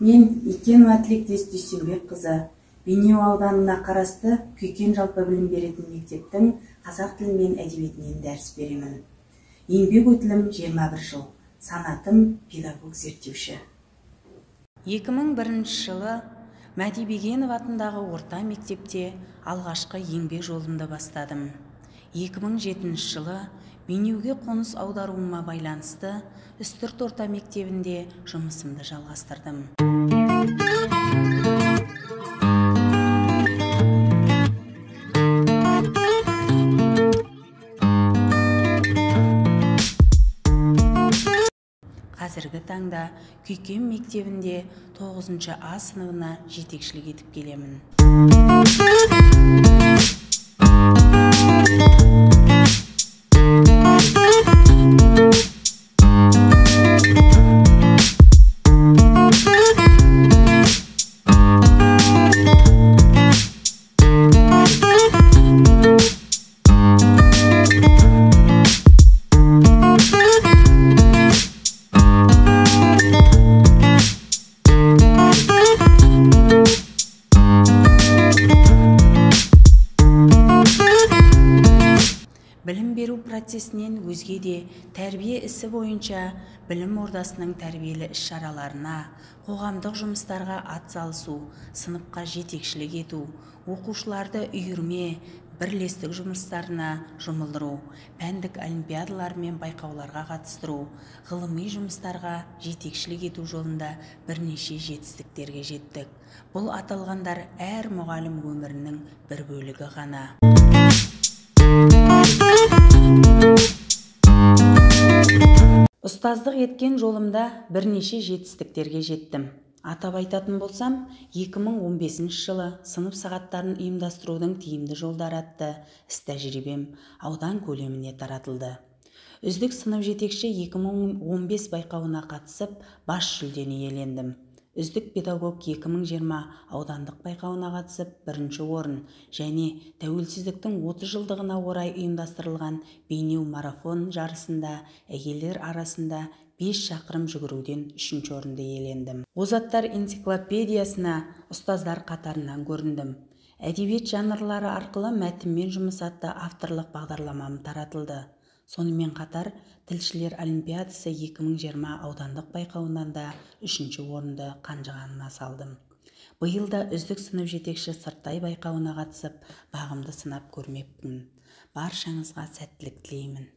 Мен Икенова Тілектес Дүйсенбекқызы, Бейнеу ауданына қарасты Күйкен жалпы білім беретін мектептің қазақ тілі мен әдебиетінен дәріс беремін. Еңбек өтілім 21 жыл. Санатым педагог зерттеуші. 2001 жылы Мәди Бегенов атындағы орта мектепте алғашқы еңбек жолымды бастадым. 2007 жылы Бейнеуге қоныс аударуыма байланысты Үстірт орта мектебінде жұмысымды жалғастырдым. Қазіргі таңда Күйкен мектебінде 9 А сыныбына жетекшілік етіп келемін. Білім беру процесінен өзге де тәрбие ісі бойынша білім ордасының тәрбиелі іс-шараларына, қоғамдық жұмыстарға атсалысу, сыныпқа жетекшілік ету, оқушыларды үйірме, бірлестік жұмыстарына жұмылдыру, пәндік олимпиадалар мен байқауларға қатыстыру, ғылыми жұмыстарға жетекшілік ету жолында бірнеше жетістіктерге жеттік. Бұл аталғандар әр мұғалім өмірінің бір бөлігі ғана. Ұстаздық еткен жолымда бірнеше жетістіктерге жеттім. Атап айтатын болсам, 2015 жылы сынып сағаттарын ұйымдастырудың тиімді жолдары атты іс-тәжірибем аудан көлеміне таратылды. Үздік сынып жетекші 2015 байқауына қатысып, бас жүлдені иелендім. Үздік педагог 2020 аудандық байқауына қатысып, бірінші орын және тәуелсіздіктің 30 жылдығына орай ұйымдастырылған Бейнеу марафон жарысында әйелдер арасында 5 шақырым жүгіруден 3-ші орынды иелендім. Озаттар энциклопедиясына ұстаздар қатарынан көріндім. Әдебиет жанрлары арқылы мәтінмен жұмыс атты авторлық бағдарламам таратылды. Сонымен қатар, тілшілер олимпиадасы 2020 аудандық байқауынан да 3-ші орынды қанжығама салдым. Биыл да үздік сынып жетекші сырттай байқауына қатысып, бағымды сынап көрмекпін. Баршаңызға сәттілік тілеймін.